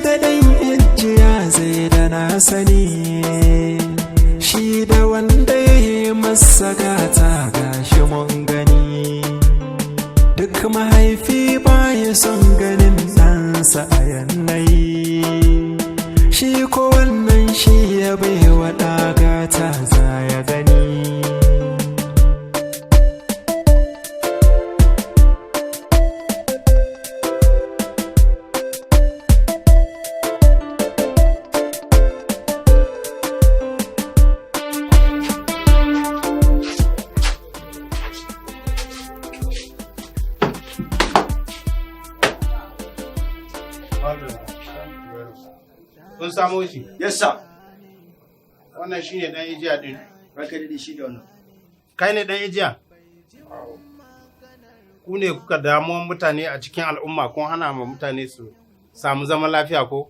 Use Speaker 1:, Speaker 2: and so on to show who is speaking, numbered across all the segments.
Speaker 1: da ɗan ijiya zai da na sani, shi da wanda ya yi masa gata gashi mun gani. Duk mahaifi baya son ganin ɗansa a yanayi, shi ko wannan shi ya bai wa ɗagata za ya gani.
Speaker 2: Kun samo shi?
Speaker 3: Yes, sir.
Speaker 2: Wannan shine dan ijiya din.
Speaker 3: Ranka daɗe, shi da wannan.
Speaker 2: Kai ne dan ijiya? Ku ne kuka damuwan mutane a cikin al'umma, kun hana ma mutane su samu zaman lafiya ko?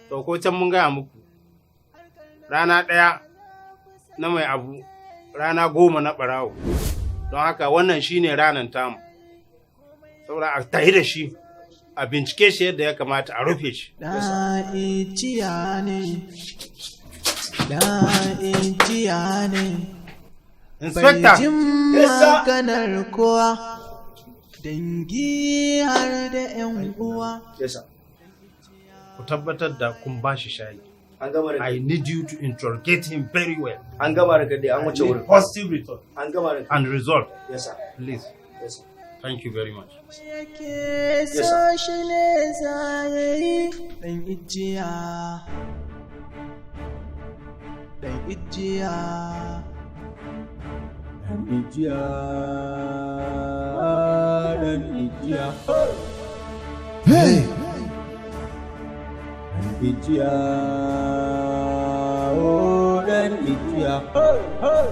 Speaker 2: To, ko can mun gaya muku. Rana ɗaya na mai abu, rana 10 na ɓarawo. Don haka wannan shine ranar tamu. Saboda a tahi da shi, a bincike shi yadda ya kamata, a rufe shi.
Speaker 1: Ɗan ijiya ne, ɗan ijiya ne.
Speaker 2: Inspector!
Speaker 1: Bai jin
Speaker 3: Yes, sir.
Speaker 1: maganar kowa, dangi har da 'yan uwa.
Speaker 3: Yes, sir.
Speaker 2: Ku tabbatar da kun ba shi shayi.
Speaker 3: An gama ranka.
Speaker 2: I need you to interrogate him very well.
Speaker 3: An gama, ranka daɗe, an wuce
Speaker 2: I need
Speaker 3: wurin.
Speaker 2: positive result
Speaker 3: An gama, ranka.
Speaker 2: and result,
Speaker 3: Yes, sir.
Speaker 2: please.
Speaker 3: Yes, sir.
Speaker 2: Thank you very much.
Speaker 1: Yake
Speaker 3: sir.
Speaker 1: so shi ne za ya yi ɗan ijiya. Ɗan ijiya.
Speaker 4: Ɗan ijiya, ɗan ijiya. Hey! Ɗan ijiya, oh, ɗan ijiya. Hey, hey!